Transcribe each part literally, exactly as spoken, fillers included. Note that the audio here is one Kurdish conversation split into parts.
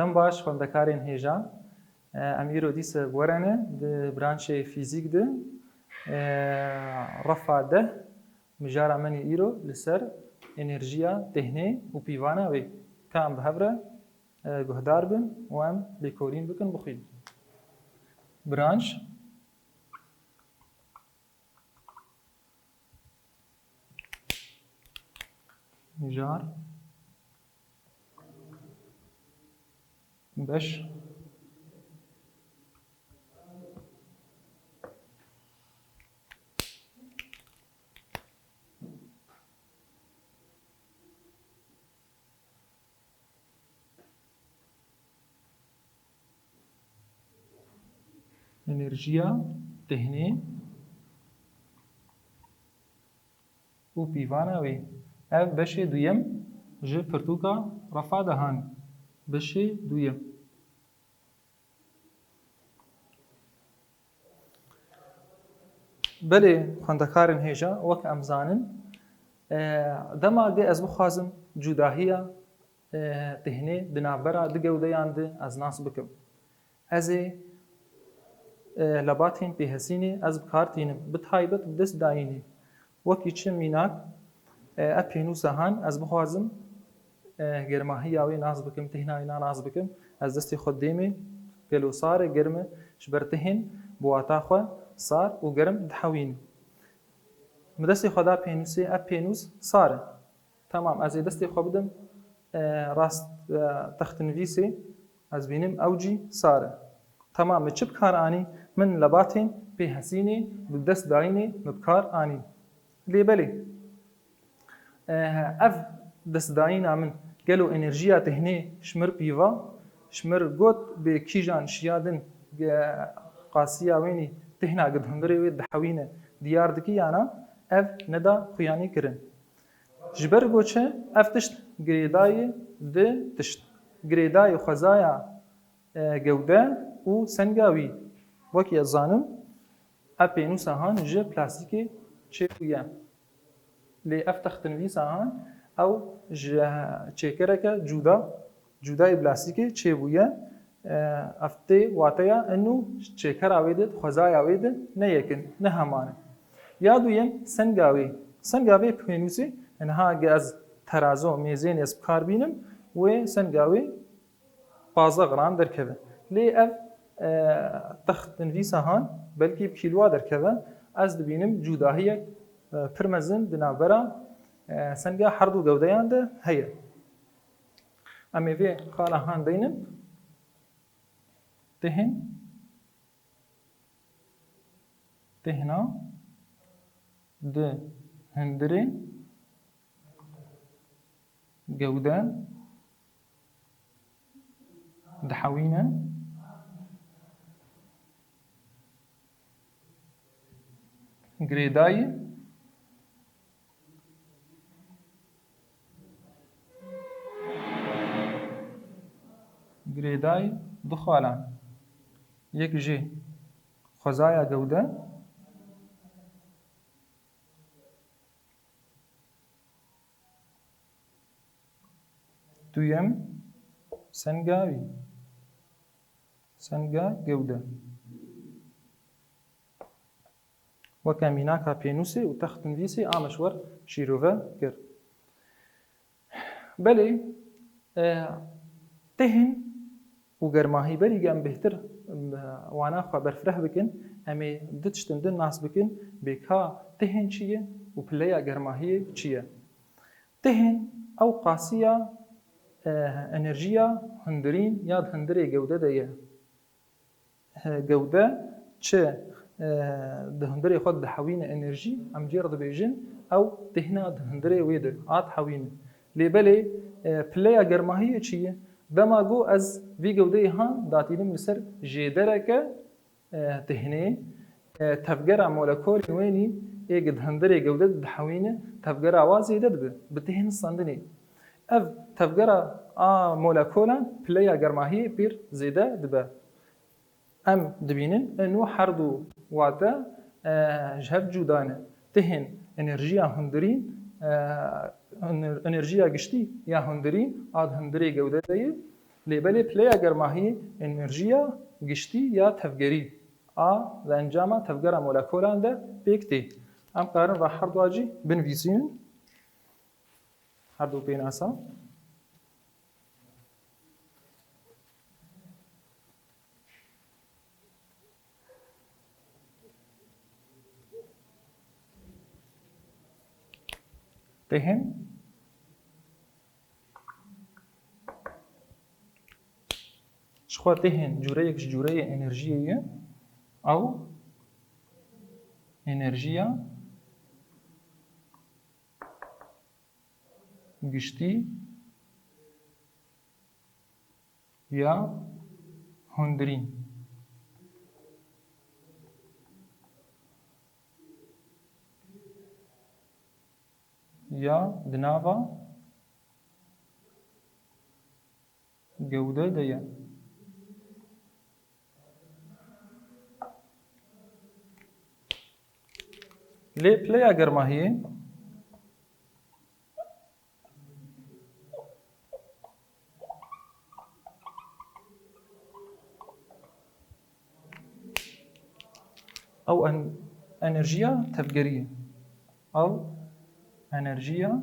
Dem baş xwendekarên hêja. Em îro dîsa werene di branşê fîzîk de, refa deh, mijara me nî îro li ser enerjiya tehnê û pîvana wê. Ka em bi hev re guhdar bin û em lêkolîn bikin, bixwînin. Branş. Mijar. Beş. Enerjiya tehnê û pîvana wê. Ev beşê duyem ji pirtûka refa dehan. Beşê duyem. Belê, xwendekarên hêja, wek em zanin, e, dema ge ez bixwazim cudahiya, e, tehnê di navbera du gewdeyan de ez nas bikim, ez ê, e, lebatên pêhesînê ez bi kar tînim, bi taybet bi dest dayînê. Wekî çi mînak, e, ev pênûsa han ez bixwazim, e, germahiya wê nas bikim, tihna wîna nas bikim. Ez destê xwe dêmê, gelo sar e, germ e, ji ber tihên bi wata xwe sar û germ dihewînin. Min destê xwe da pênûsê, ev pênûs sar e. Temam, ez ê destê xwe bidim, e, rast, e, textinivîsê, ez bînim ew cî sar e. Temam, min çi bi kar anî? Min lebatên pêhesînê bi dest dayînê min bi kar anî. Lê belê, e, ev destdayîna min gelo enerjiya tehnê ji mir pîva, ji mir got bê kîjan şiya din, e, qasiya wênî tihna gi di hundirê wê dihewîne diyar dikî yana ev neda xuyanî kirin. Ji ber ku çi? Ev tişt girêdayî di tişt. Girêdayî xwezaya, e, gewde û senga wî. Wekî ez zanim, ev pênûsa han ji plastîkê çêbûye. Lê ev textinivîsa han ew ji çêkereke cuda, cudayê plastîkê çêbûye. E, ev tê wateya eno çêkera wê de, xwezaya wê de ne yek in, ne heman in. Ya duyem, senga wê. Senga vê pênûsê, niha ge ez terazo, mêzênê ez bi kar bînim, wê senga wê pazdeh gram derkeve. Lê ev, e, textinivîsa han belkî bi kîlwa derkeve. Ez dibînim cudahiyek, e, pir mezin di navbera, e, senga her du gewdeyan de heye. Em ê vê xala han deynin. Tihn, tihna di hundirê gewde dihewîne. Girêdayî, girêdayî du xalan. Yek jê xwezaya gewde, duyem senga wî, senga gewde. Weke mînaka pênûsê û textinivîsê a me ji we re şîrove kir. Belê, e, tihn û germahî berî ge em bêhtir, e, wana xwe berfireh bikin, em ê du tiştin din nas bikin, bê ka tihn çi ye û pileya germahiyê çi ye. Tihn ew qasiya, e, enerjiya hundirîn ya di hundirê gewde de ye. He, gewde çi, e, di hundirê xwe dihewîne enerjî, em jê re dibêjin, ew tihna di hundirê wê de a dihewîne. Lê belê, e, pileya germahiyê çi ye? Dema ku ez vî gewdeyê han datînim li ser jêdereke, e, tihnê, e, tevgera molekolên wênî ê di hundirê gewde de dihewîne, tevgera wa zêde dibe, bi tihn standinê. Ev tevgera a molekolan pileya germahiyê pir zêde dibe. Em dibînin, eno her du wate, e, ji hev cuda ne. Tihn enerjiya hundirîn, e, ener-, enerjiya giştî ya hundirîn a di hundirê gewde de ye. Lê belê pileya germahiyê enerjiya giştî ya tevgerî a di encama tevgera molekolan de pêk tê. Em karin va her dua jî binivîsînin. Her du pênasa. Têhin ji xwe têhin cûreyek ji cûreyê enerjiyê ye. Ew enerjiya giştî ya hundirî ya di nava gewde de ye. Lê pileya germahiyê ew en-, enerjiya tevgerî ye. Ew enerjiya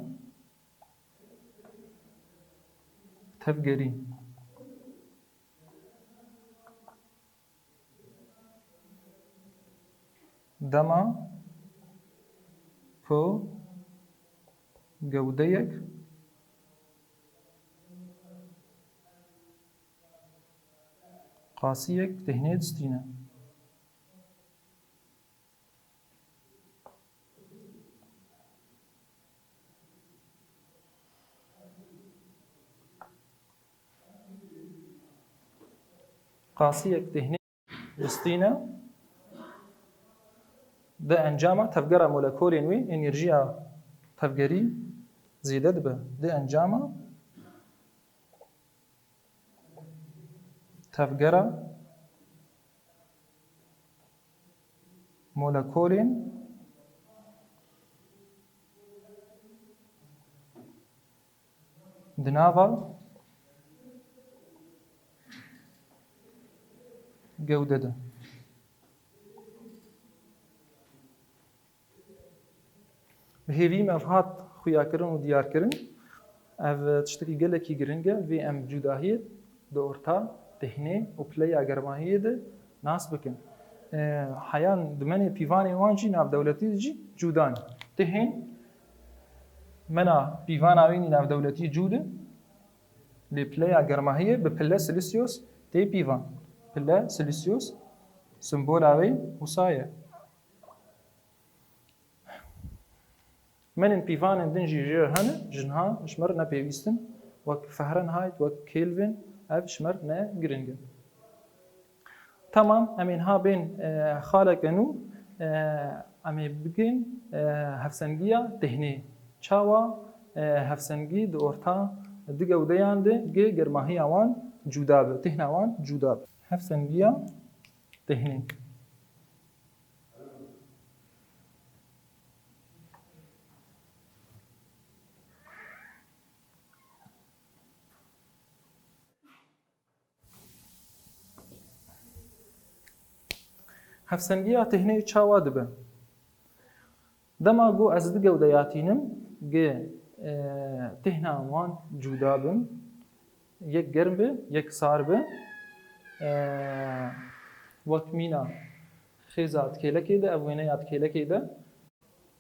tevgerî. Dema ku gewdeyek qasiyek têhnê distîne. Qasiyek têhnê distîne, di encama tevgera molekolên wî enerjiya tevgerî zêde dibe. Di encama tevgera molekolên di nava gewde de. Bi hêvî me ev hat xuyakirin û diyarkirin. Ev tiştekî gelekî giring e, vê em cudahiyê di orta têhnê û pileya germahiyê de nas bikin. E, heyan dimenê pîvanên wan jî navdewletî jî cuda ne. Têhên mena pîvana wî navdewletî cûd e, lê pileya germahiyê bi pile Celsius tê pîvan. Pile Celsius simbola wê wisa ye. Menên pîvanên din jî jê re hene, ji niha ji me re ne pêwîst in. Wek Fahrenheit, wek Kelvin, ev ji me re ne giring in. Temam, em ê niha bên, e, xaleke nû, e, em ê bigên, e, hevsengiya têhnê. Çawa, e, hevsengî di orta du gewdeyan de gi germahiya wan cuda be, têhna wan cuda be. Hevsengiya têhnê. Hevsengiya têhnê çawa dibe? Dema ku ez du gewdeya tînim, gi, e, têhna wan cuda bin, yek germ be, yek sar be, e, wek mîna xêza di kêlekê de, ev wêneya di kêlekê de,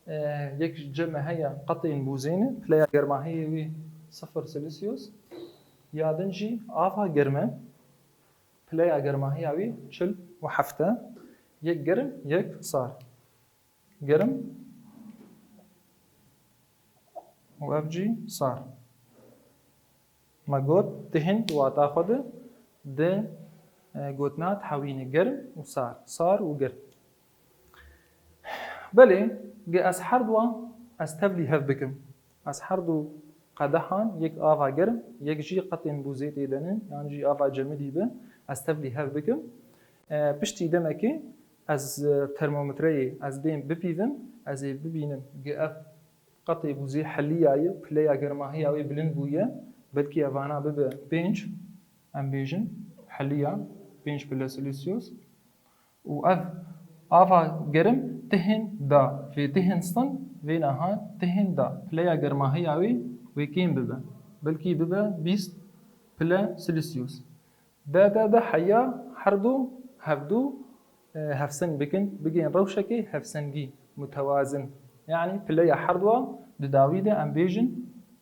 e, yek ji cem me heye qetên bûzê ne, pileya germahiyê wî sifir Celsius, ya din jî ava germ e, pileya germahiya wî çil û heft e, yek germ, yek sar. Germ û ev jî sar. Me got, têhin di wata xwe de di, e, gotina dihewîne germ û sar, sar û germ. Belê, ge ez her dua ez tevlî hev bikim. Ez her du qedehan, yek ava germ, yek jî qetên bûzê tê de ne, yan jî ava cemidî be, ez tevlî hev bikim. E, piştî demekê ez, e, termometreyê ez dêm bipîvim, ez ê bibînim ge ev qetê bûzê heliyaye, pileya germahiya wê bilind bûye, belkî evana bibe pênc, Em bêjin heliya pênc pile Celsius û ev ava germ tihên da, vê tihên stin, vê naha tihên da. Pileya germahiya wê wê kêm bibe. Belkî bibe bîst pile Celsius. De, de, de heya herdu, hevdu, e, hevseng bikin, bigên rewşekê hevsengî, mutewazin. Yanî pileya herduwa di dawî de em bêjin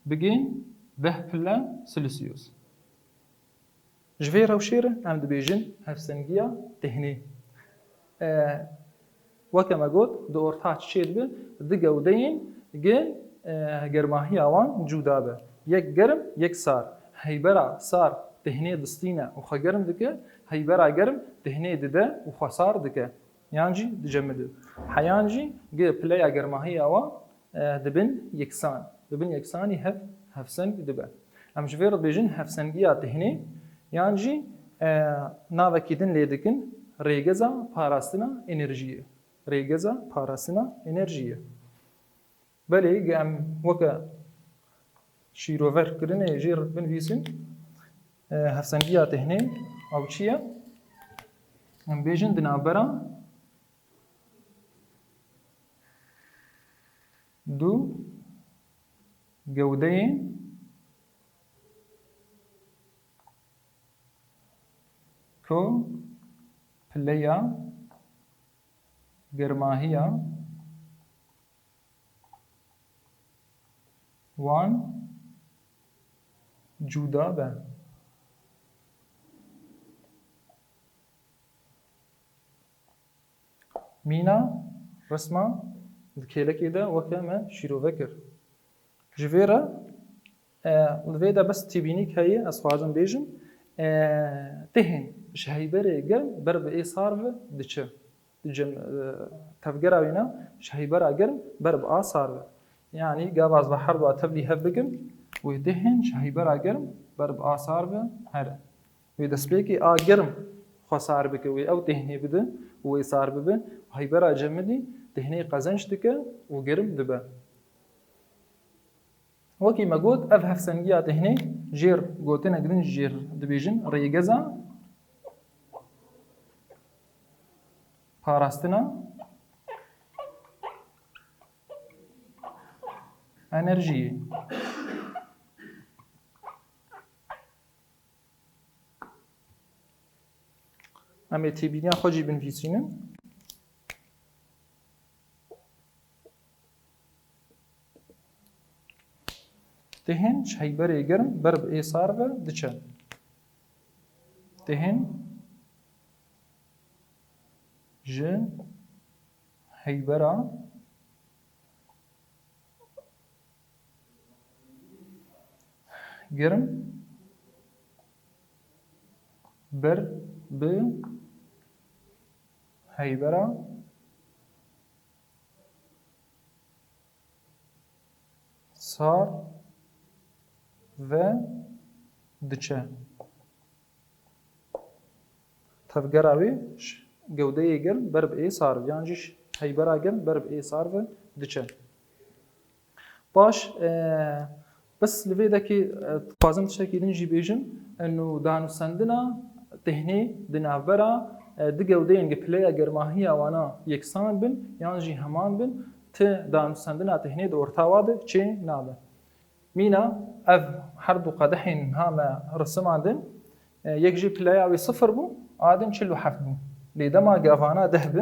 bigên deh pile Celsius. Ji vê rewşê re em dibêjin hevsengiya têhnê. E, weke me got, di orta çi çêdibe? Du gewdeyên gi, e, germahiya wan cuda be. Yek germ, yek sar. Heybera sar têhnê distîne û xwe germ dike, heybera germ têhnê dide û xwe sar dike. Yan jî dicemide. Heyan jî gi pileya germahiya wan e, dibin yeksan. Dibin yeksanî hev, hevseng dibe. Em ji vê re dibêjin hevsengiya têhnê, yan jî, e, navekî din lê dikin rêgeza parastina enerjiyê. Rêgeza parastina enerjiyê. Belê, ge em weke şîrover kirinê jê re binivîsin, e, hevsengiya têhnê ew çi ye? Em bêjin di navbera du gewdeyên ku pileya germahiya wan cuda be. Mîna resma di kêlekê de weke me şîrove kir. Ji vê re, e, li vê de bes têbînîk heye, ez xwazim bêjim, e, têhên ji heyberê germ ber bi ê sar ve diçe. Dicem, e, tevgera wîna ji heybera germ ber bi a sar ve. Yanî gava ez ve herdu a tevlî hev bikim, wê têhên ji heybera germ ber bi a sar ve here. Wê destpêkê a germ xwe sar bike, wê ew têhnê bide û wê sar bibe. Heybera cemidî têhnê qezenc dike û germ dibe. Wekî me got, ev hevsengiya têhnê jêr gotinek din jêr dibêjin rêgeza parastina enerjiyê. Em ê têbîniya xwe jî binivîsînin. Têhên ji heyberê germ ber bi ê sar ve diçe. Têhên ji heybera germ ber bi heybera sar ve diçe. Tevgera wê ji gewdeyê germ ber bi ê sar ve, yan jî ji heybera germ ber bi ê sar ve diçe. Baş, e, bes li vê dekê, e, dixwazim tiştekî din jî bêjim, e, nû danûsendina têhnê di navbera, e, du gewdeyên gi pileya germahiya wana yeksan bin, yan jî heman bin, ti danûsendina têhnê di orta wa de çê nabe. Mîna ev her du qedehên ha me risimandin, e, yek jî pileya wê sifir bû, a din çil û heft bû. Lê dema gavana deh bi,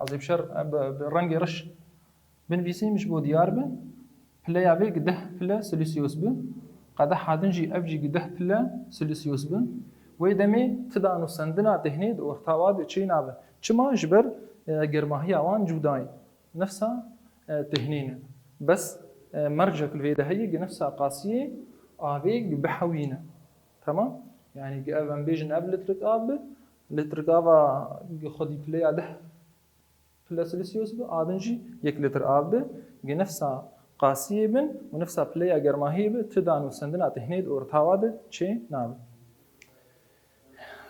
ez ê bi şer, e, bi, bi rengê reş binivîsînim ji bo diyar bi, pileya vê gi deh pile Celsius bi, qedeha din jî ev jî gi deh pile Celsius bi. Wê demê ti danûsendina têhnê di orta wa de çê nabe. Çima? Ji ber, e, germahiya wan cuda ye. Nefsa, e, têhnê ne. Bes, e, mercek li vê de heye, gi nefsa qasiyê avê gi bihewîne. Temam? Yanî gi ev em bêjin ev litrik av bi, litrik ava gi xwedî pileya deh pile Celsius bi, a din jî yek litr av bi, gi nefsa qasiyê bin û nefsa pileya germahiyê bi, ti danûsendina têhnê di ortawa de çê nabe.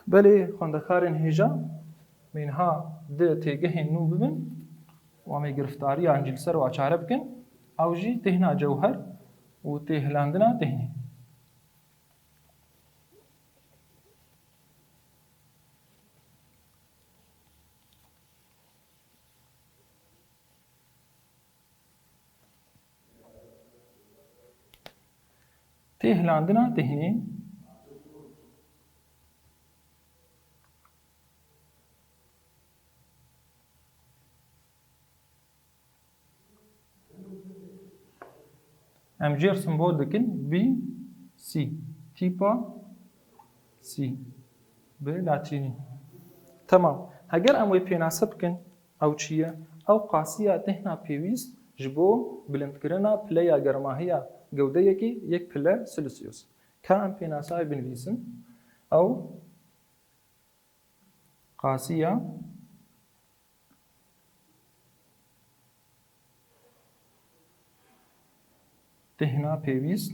Belê xwendekarên hêja, me niha di têgehên nû bibin û em ê giriftariyan jî li ser wa çare bikin, ew jî têhna cewher û têhilandina têhnê. Têhilandina têhnê. Em jêr simbol dikin B C. Tîpa C. Bi latînî. Temam. Heger em wê pênase bikin, ew çi ye? Ew qasiya têhna pêwîst ji bo bilindkirina pileya germahiya gewdeyekî yek pile Celsius. Ka em pênasayê binivîsin, ew qasiya têhna pêwîst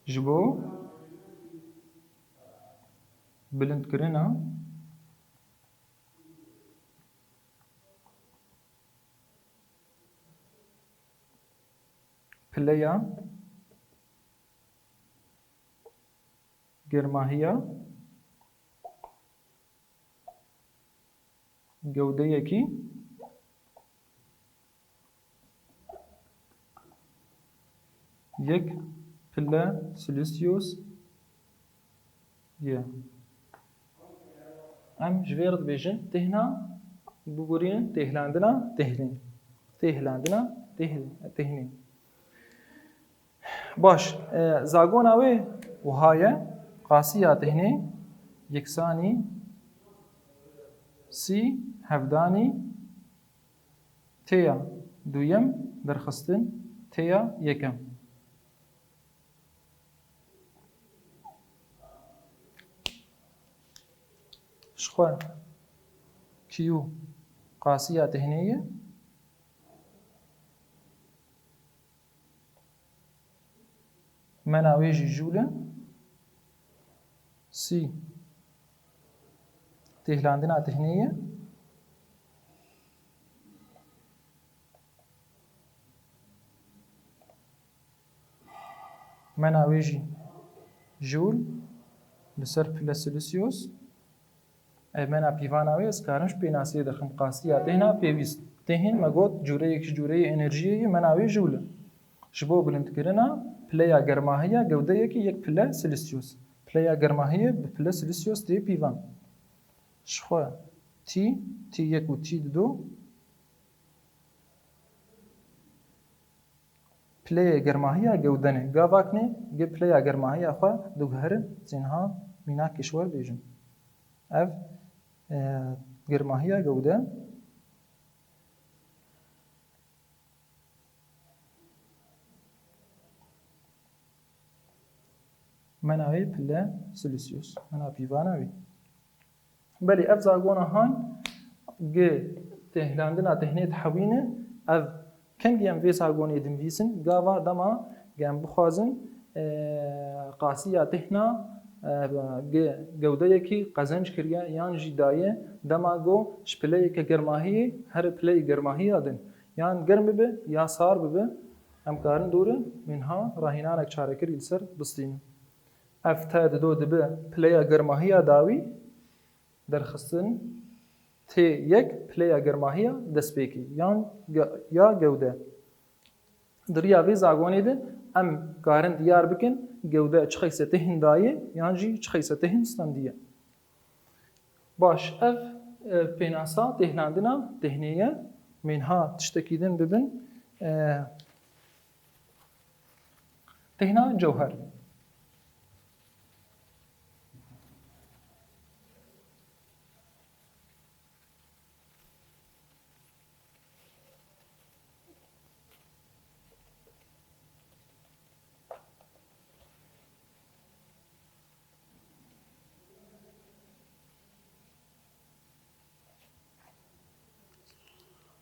ji bo bilindkirina pileya germahiya gewdeyekî yek pile Celsius ye. Em ji vê re dibêjin têhna, bibûrînin têhlandina têhnê. Têhlandina têh-, têhnê. Baş, e, zagona wê wiha ye, qasiya têhnê yeksanî sî hevdanî têya duyem derxistin têya yekem. Ji xwe Q qasiya têhnê ye. Mena wê jî joule e. C têhlandina têhnê ye. Mena wê jî joule li ser pile Celsius. Ev mena pîvana wê, ez karim ji pênaseyê derxim qasiya têhna pêwîst. Têhn me got cûreyek ji cûreyê enerjiyê ye, mena wê joule e. Ji bo bilindkirina pileya germahiya gewdeyekî yek pile Celsius. Pileya germahiyê bi pile Celsius tê pîvan. Ji xwe T, T yek û T du pileyê germahiya gewde ne. Gava ne, gê pileya germahiya xwe diguherin, zînha mînakê ji we bêjim. Ev, e, germahiya gewde. Mena wê pile Celsius. Mena pîvana wê. Belê ev zagona han gi têhlandina têhnê dihewîne, ev kengî em vê zagonê dinivîsin, gava dema gi em bixwazin, e, qasiya têhna, e, gi gewdeyekî qezenc kiriye yan jî daye, dema go ji pileyeke germahiyê here pileyê germahiya din, yan germ bibe ya sar bibe, em karin dûre mînha rahînanek çarekirî li ser bistînin. Ev T dido dibe pileya germahiya dawî, derxistin T yek pileya germahiya destpêkê yan ge-, ya gewde. Di riya vê zagonê de em karin diyar bikin gewde çixeyse têhn daye yan jî çixeyse têhn stendiye. Baş, ev, e, pênasa têhlandina têhnê ye. Mînha tiştekî din bibin. E, Têhna cewher.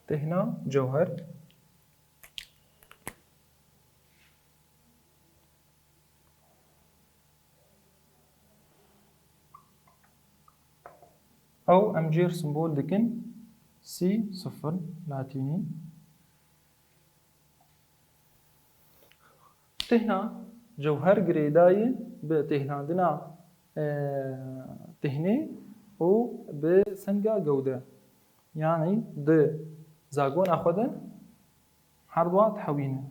Têhna cewher. Ew em jêr simbol dikin C sifir latînî. Têhna cewher girêdayî bi têhlandina, e, têhnê û bi senga gewde. Yanî di zagona xwe de herwa dihewîne.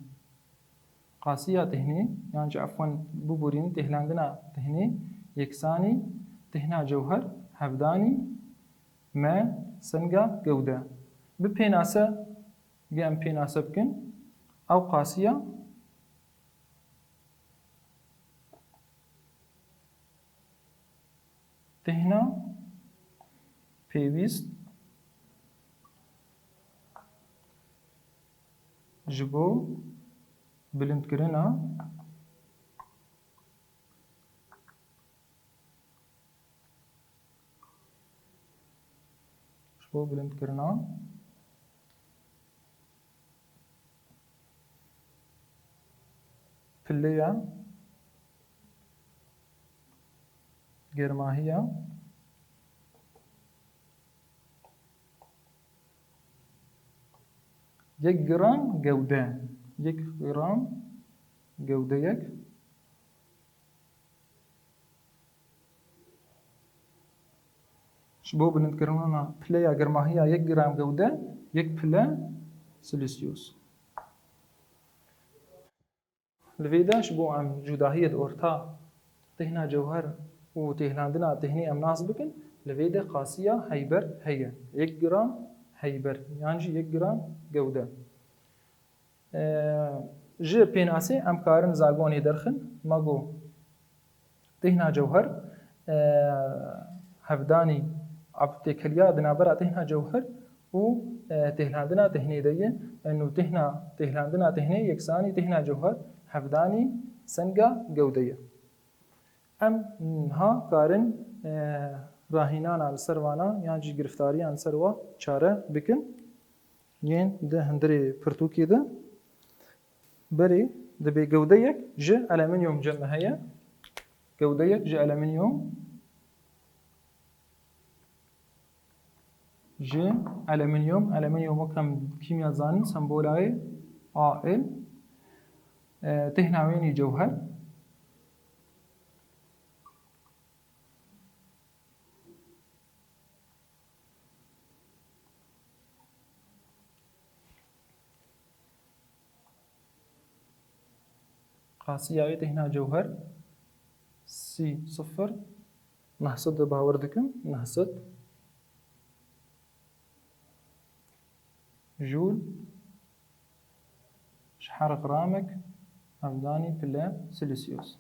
Qasiya tihnê, yan jî efwen bibûrînin, têhlandina tihnê yeksanî tihna cewher hevdanî me senga gewde. Bi pênase, ge em pênase bikin, ew qasiya tihna pêwîst ji bo bilindkirina ji bo bilindkirina pileya germahiya yek gram gewde. Yek gram gewdeyek. Ji bo bilindkirina pileya germahiya yek gram gewde, yek pile Celsius. Li vê de ji bo em cudahiyê di orta tihna cewher û têhlandina tihnê em nas bikin, li vê de qasiya heyber heye. Yek gram heyber, yan jî yek gram gewde. E, ji pênasê em karin zagonê derxin, me got têhna cewher, e, hevdanî ab-, têkiliya di navbera têhna cewher û, e, têhlandina têhnê de ye. E, nû têhna, têhlandina têhnê yeksanî têhna cewher hevdanî senga gewde ye. Em niha karin, e, rahînana li ser vana yan jî giriftariyan li ser wa çare bikin. Yên di hundirê pirtûkê de berê dibê gewdeyek ji alüminyum cem me heye. Gewdeyek ji alüminyum. Ji alüminyum, alüminyum wek em kîmya zanin, sembola wê A L, e, têhna wênî cewher. Qasiya wê têhna cewher sî sifir, neh sed de bawer dikim, neh sed joule ji her gramek hevdanî pile Celsius.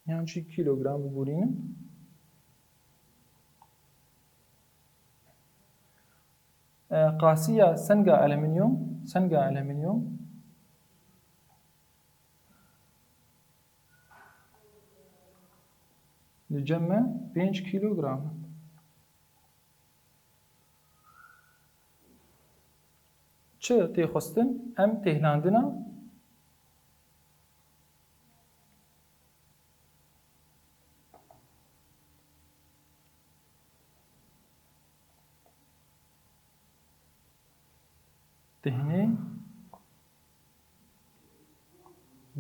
Yan jî kîlogram bibûrînin. E, qasiya senga alüminyum, senga alüminyum li cem me pênc kîlogram. Çi tê xwestin? Em têhlandina têhnê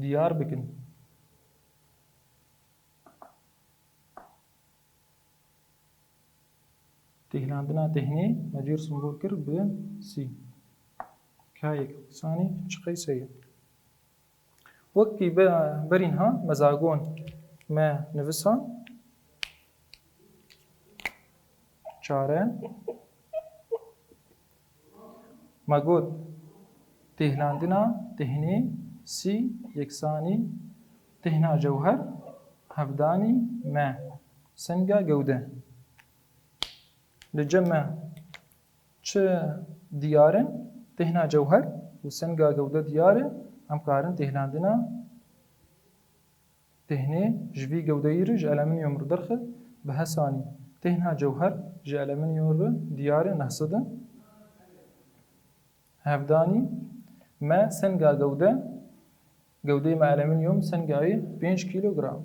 diyar bikin. Têhlandina têhnê me cêr simbol kir bi sî. K yek sanî çiqey se ye. Wekî be-, berî niha me zagon me nivisan çare. Me got, têhlandina têhnê sî yeksanî têhna cewher hevdanî me senga gewde. Li cem me çi diyar in? Têhna cewher û senga gewde diyar in. Em karin têhlandina têhnê ji vî gewdeyî re ji alüminyum re derxe bi hesanî. Têhna cewher ji alüminyum re diyar e, neh sed in. Hevdanî me senga gewde, gewdeyê me alüminyum, senga wê pênc kîlogram.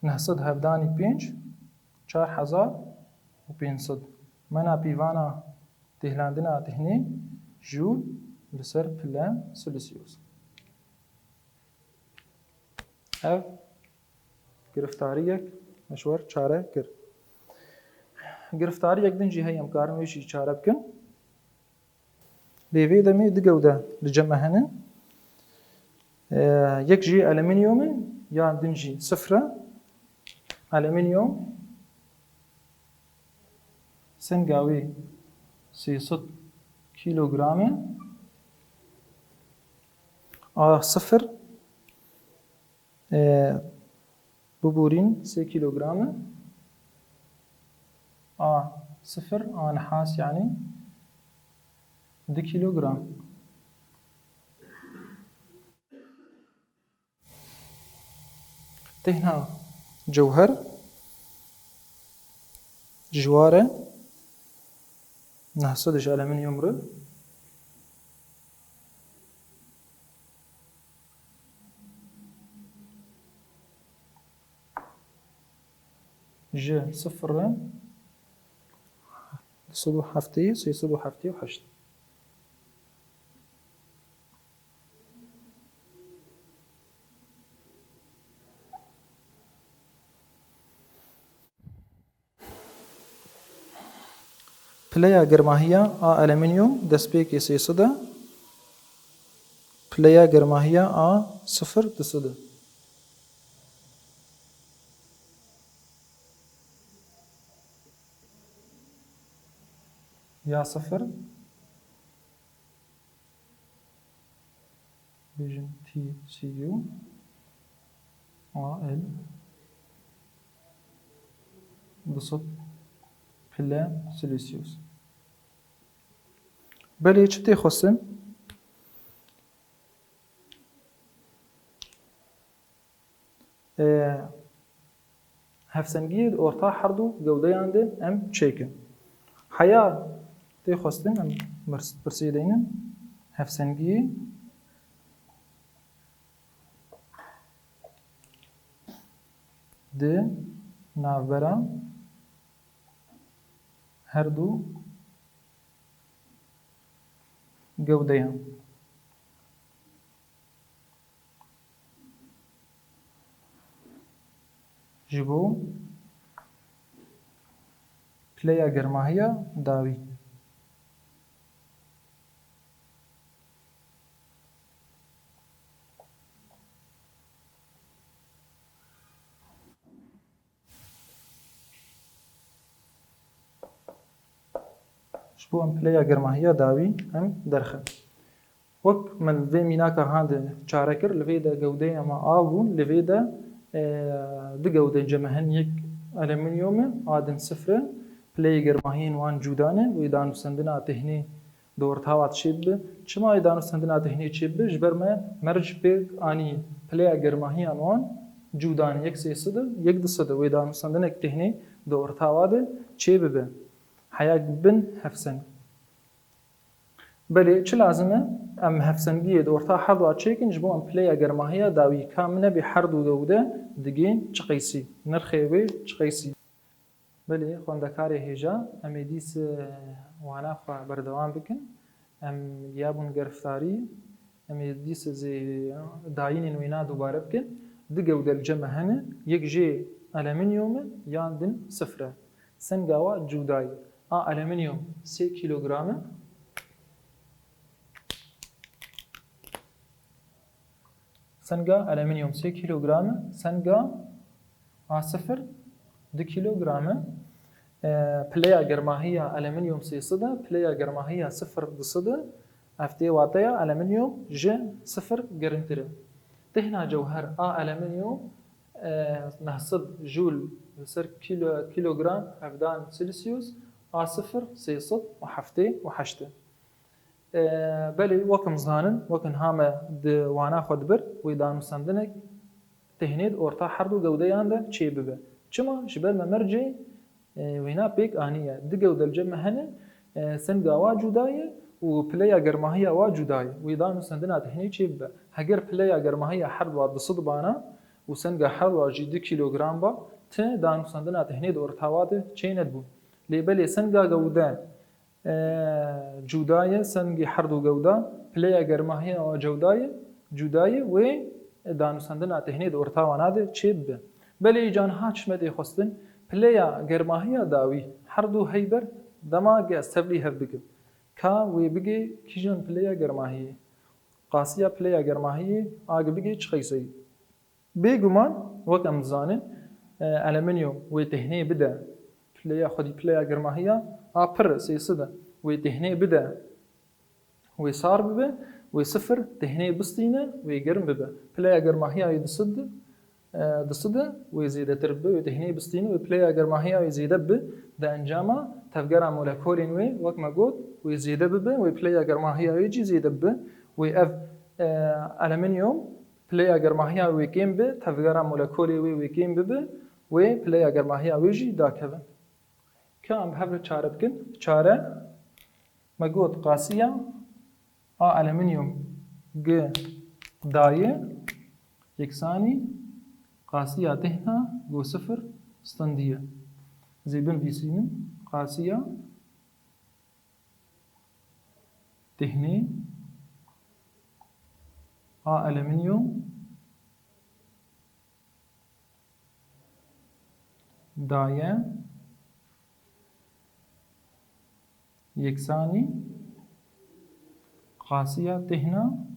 Neh sed hevdanî pênc, çar hezar û pênc sed. Mena pîvana têhlandina têhnê joule li ser pile Celsius. Ev giriftariyek me ji we re çare kir. Giriftariyek din jî heye, em karin wê jî çare bikin. Lê vê demê du gewde li cem me hene. Ee, yek jî alüminyum e, yan din jî sifir e. Alüminyum, senga wê sê sed kîlogram e. A sifir, e, biborîn sê kîlogram e. A sifir, a nihas, yanî du kîlogram. Têhna cewher ji war e, neh sed ji alüminyum re. Ji sifir re du sed û heftê, sê sed û heftê û heşt. Pileya germahiya a alüminyum destpêkê sê sed e, pileya germahiya a sifir du sed e. Ya sifir, bêjin T C U, A L, du sed pile Celsius. Belê çi tê xwestin? Ee, hevsengiyê di orta herdu gewdeyan de em çêkin. Heya tê xwestin, em pirs-, pirsê deynin. Hevsengiyê di navbera herdu gewdeyan. Ji bo pileya germahiya dawî. Ji bo em pileya germahiya dawî em derxin. Wek min vê mînaka hande çare kir, li vê de gewdeya me av bûn, li vê de, e, du gewde cem me hin, yek alüminyum e, a din sifir e, pileyê germahiyên wan cuda ne, wê danûstendina têhnê di orta wa de çêbibe. Çima wê danûstendina têhnê çêbibe? Ji ber me merc pêk anî pileya germahiyan wan cuda ne, yek sê sed e, yek du sed e, wê danûstendinek têhnê di orta wa de çêbibe. Heya bin hevseng. Belê, çi lazim e? Em hevsengiyê di orta herdu a çêkin, ji bo em pileya germahiya dawî ka min nebê herdu gewde digên çi qeysî. Nirxê wê çi qeysî. Belê, xwendekarê hêja, em ê dîs, e, wana xwe berdewam bikin. Em giyabûn geriftarî, em ê dîs zê dayînên wêna dubare bikin. Du gewde li cem me hene, yek jê alüminyum e, yan din sifir e. Senga wa cuda ye. A alüminyum sê kîlogram e. Senga alüminyum sê kîlogram e. Senga A sifir du kîlogram e. E, pileya germahiya alüminyum sê sed e, pileya germahiya sifir du sed e. Ev tê wateya alüminyum ji sifir giringtir e. Têhna cewher a alüminyum, e, neh sed joule li ser kîlo-, kîlogram hevdan Celsius, a sifir sê sed û heftê û heşt e. E, belê, wek em zanin, wek niha me di wana xwe dibir, wê danûstendinek têhnê di orta her du gewdeyan de çêbibe. Çima? Ji ber me mercê, e, wêna pêk aniye. Du gewde li cem me hene, e, senga wa cuda ye û pileya germahiya wa cuda ye. Wê danûstendina têhnê çêbibe. Heger pileya germahiya her du wa du sed bana û senga her du wa jî du kîlogram ba, ti danûstendina têhnê di orta wa de çê nedibû. Lê belê senga gewde e, cuda ye, sengê her du gewda, pileya germahiya wa cewda ye, cuda ye, wê danûstendina têhnê di orta wana de çê bibe. Belê îca niha çi me tê xwestin, Pileya germahiya dawî, herdu heyber, dema ge ez tevlî hev bikim. Ka wê bigê kîjan pileya germahiyê? Qasiya pileya germahiyê a ge bigê çi qeyseyî? Bêguman, wek em dizanin, e, alüminyum wê tehnê bide, pileya xwedî pileya germahiya a pir sê sed e, wê tehnê bide, wê sar bibe, wê sifir tehnê bistîne, wê germ bibe. Pileya germahiya wê du sed, e, du sed e, wê zêdetir bibe, wê tehnê bistîne, wê pileya germahiya wê zêde bibe. Di encama tevgera molekolên wê, wek me got, wê zêde bibe, wê pileya germahiya wê jî zêde bibe. Wê ev, e, alüminyum pileya germahiya wê kêm bi, tevgera molekolê wê wê kêm bibe, wê pileya germahiya wê jî dakeve. Ka em bi hev re çare bikin. Çare, me got qasiya a alüminyum gi daye yeksanî qasiya têhna go sifir standiye. Ez ê binivîsînim, qasiya têhnê a alüminyum daye yeksanî qasiya têhna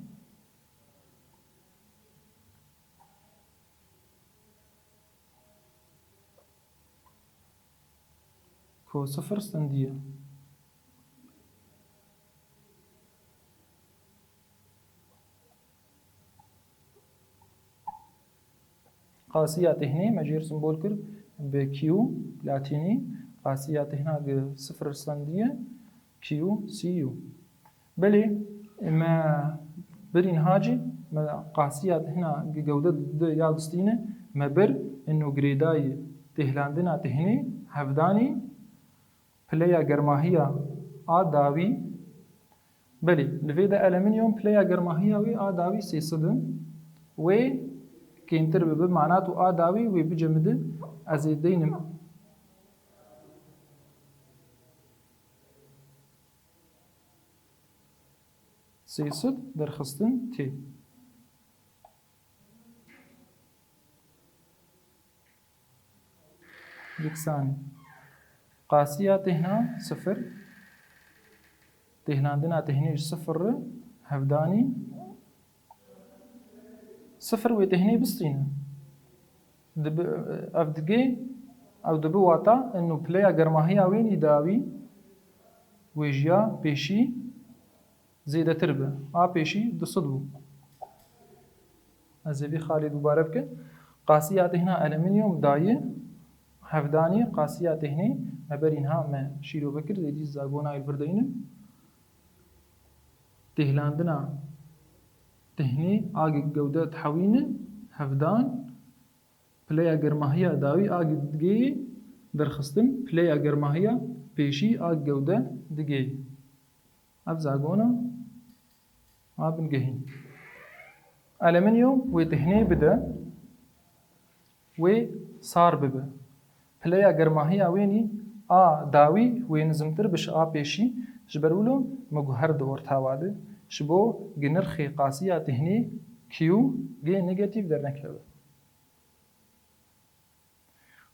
ku sifir standiye. Qasiya têhnê me jêr simbol kir bi Q latînî. Qasiya têhna gi sifir standiye Q C U. Belê, me birîn ha jî me qasiya têhna gi gewde di ya distîne, me bir ino girêdayî têhlandina têhnê hevdanî pileya germahiya a dawî. Belê, li vê de alüminyum pileya germahiya wê a dawî sê sed in. Wê kêmtir bibe, mana tu a dawî wê bicemidin, ez ê deynim sê sed derxistin tê. Yeksanî. Qasiya têhna sifir. Têhlandina têhnê ji sifir re hevdanî. Sifir wê têhnê bistîne. Dibi, ev digê, ew dibi wata eno pileya germahiya wê nî dawî, wê jiya pêşî zêdetir be. A pêşî du sed bû. Ez ê vî xalê dubare bikim. Qasiya têhna alüminyum dayê hevdanî, qasiya têhnê me berî niha me şîrove kir, zêdî zagona li vir deynin. Têhlandina têhnê a gi gewde dihewîne hevdan, pileya germahiya dawî a gi digeyê derxistin, pileya germahiya pêşî a gi gewde digeyê. Ev zagona a bingehîn. Alüminyum wê têhnê bide, wê sar bibe. Pileya germahiya wê nî a dawî wê nizimtir bi ji a pêşî, ji ber wilo me got her di orta wa de, ji bo gi nirxê qasiya têhnê Q gê negatîf dernekeve.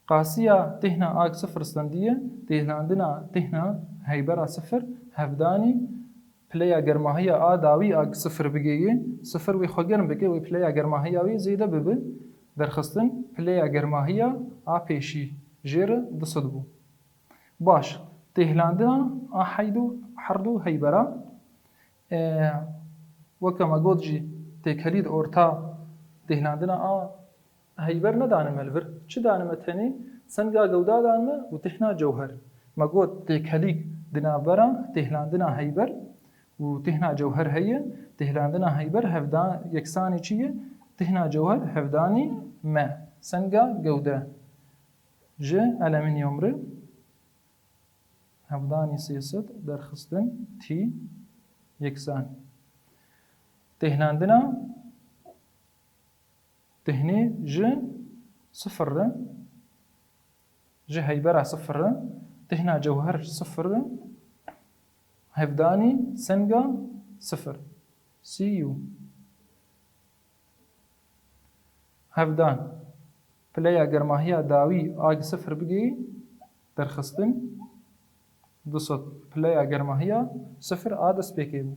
Qasiya têhna a sifir standiye, têhlandina têhna heybera sifir, hevdanî pileya germahiya a dawî a sifir bigêye, sifir wê xwe germ bike, wê pileya germahiya wê zêde bibe, derxistin pileya germahiya a pêşî jê re du sed bû. Baş, têhlandina a heydu herdu heybera, e, weke me got jî têkelî di orta têhlandina a heyber nedane me li vir. Çi dane me tenê? Senga gewda dane me û têhna cewher. Me got têkelîk di navbera têhlandina heyber û têhna cewher heye. Têhlandina heyber hevdan yeksanî çi ye? Têhna cewher hevdanî me. Senga gewde. Ji alüminyum re hevdanî sê sed derxistin tî yeksan. Têhlandina têhnê ji sifir re, ji heybera sifir re, têhna cewher sifir re, hevdanî senga sifir. C U. Hevdan. Pileya germahiya dawî a gi sifir bigihî, derxistin du sed, pileya germahiya sifir a destpêkê bû.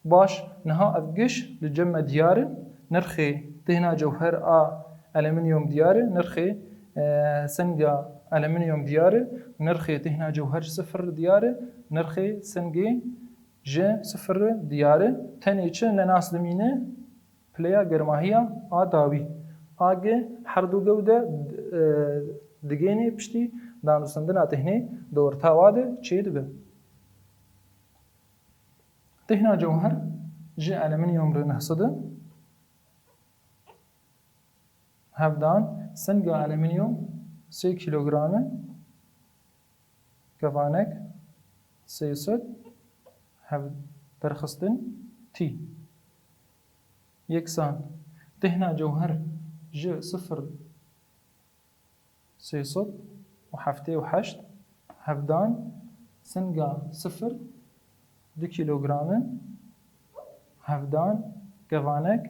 Baş, niha ev giş li cem me diyar in. Nirxê têhna cewher a alüminyum diyar e, nirxê, e, senga alüminyum diyar e, nirxê têhna cewher ji sifir diyar e, nirxê sengê ji sifir diyar e. Tenê çi ne nas dimîne? Pileya germahiya a dawî. A gi her du gewde, e, digênê piştî danûstendina têhnê di orta wa de çêdibe. Têhna cewher ji alüminyum re neh sed e. Hevdan, senga alüminyum sê kîlogram e. Kevanek sê sed, hev-, derxistin tî. Yeksan, têhna cewher ji sifir sê sed û heftê û heşt, hevdan, senga sifir du kîlogram e, hevdan, kevanek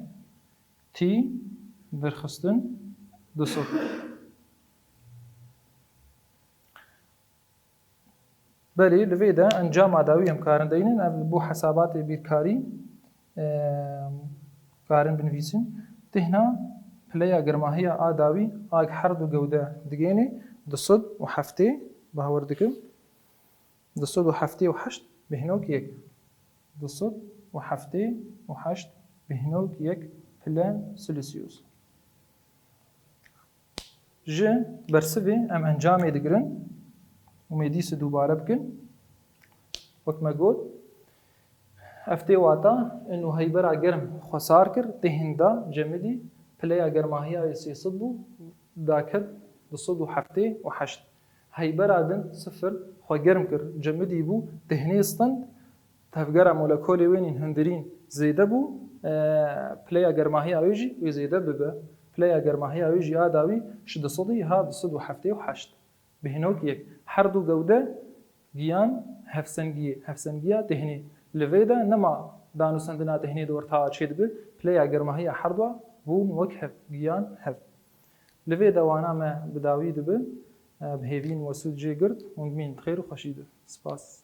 tî, derxistin du sed. Belê, li vê de encama dawî em karin deynin, ev bo hesabatê bîrkarî, e, karin binivîsin. Têhna pileya germahiya a dawî a gi her du gewde digênê du sed û heftê, bawer dikim, du sed û heftê û heşt bêhnok yek. Du sed û heftê û heşt bêhnok yek pile Celsius. Ji bersivê em encamê digirin û mêdîsê dubare bikin. Wek me got, ev tê wata inu heybera germ xwesar kir, tê hinda cemidî pileya germahiya wê sê sed bû, daket du sed û heftê û heşt. Heybera din sifir xwe germ kir, cemidî bû, têhnê stand, tevgera molekolê wê nîn hundirîn zêde bû, e, pileya germahiya wê jî wê zêde bibe. Pileya germahiya wê jî a dawî ji du sedî ha du sed û heftê û heşt. Bêhnok yek. Her du gewde giyan hevsengiyê, hevsengiya têhnê. Li vê de nema danûstendina têhnê di orta çêdibe, pileya germahiya her dua bûn wek hev, giyan hev. Li vê de wana me bi dawî dibe, e, bi hêvîn we sûd jê girt, hûn bimîn bi xêr û xweşî de. Spas.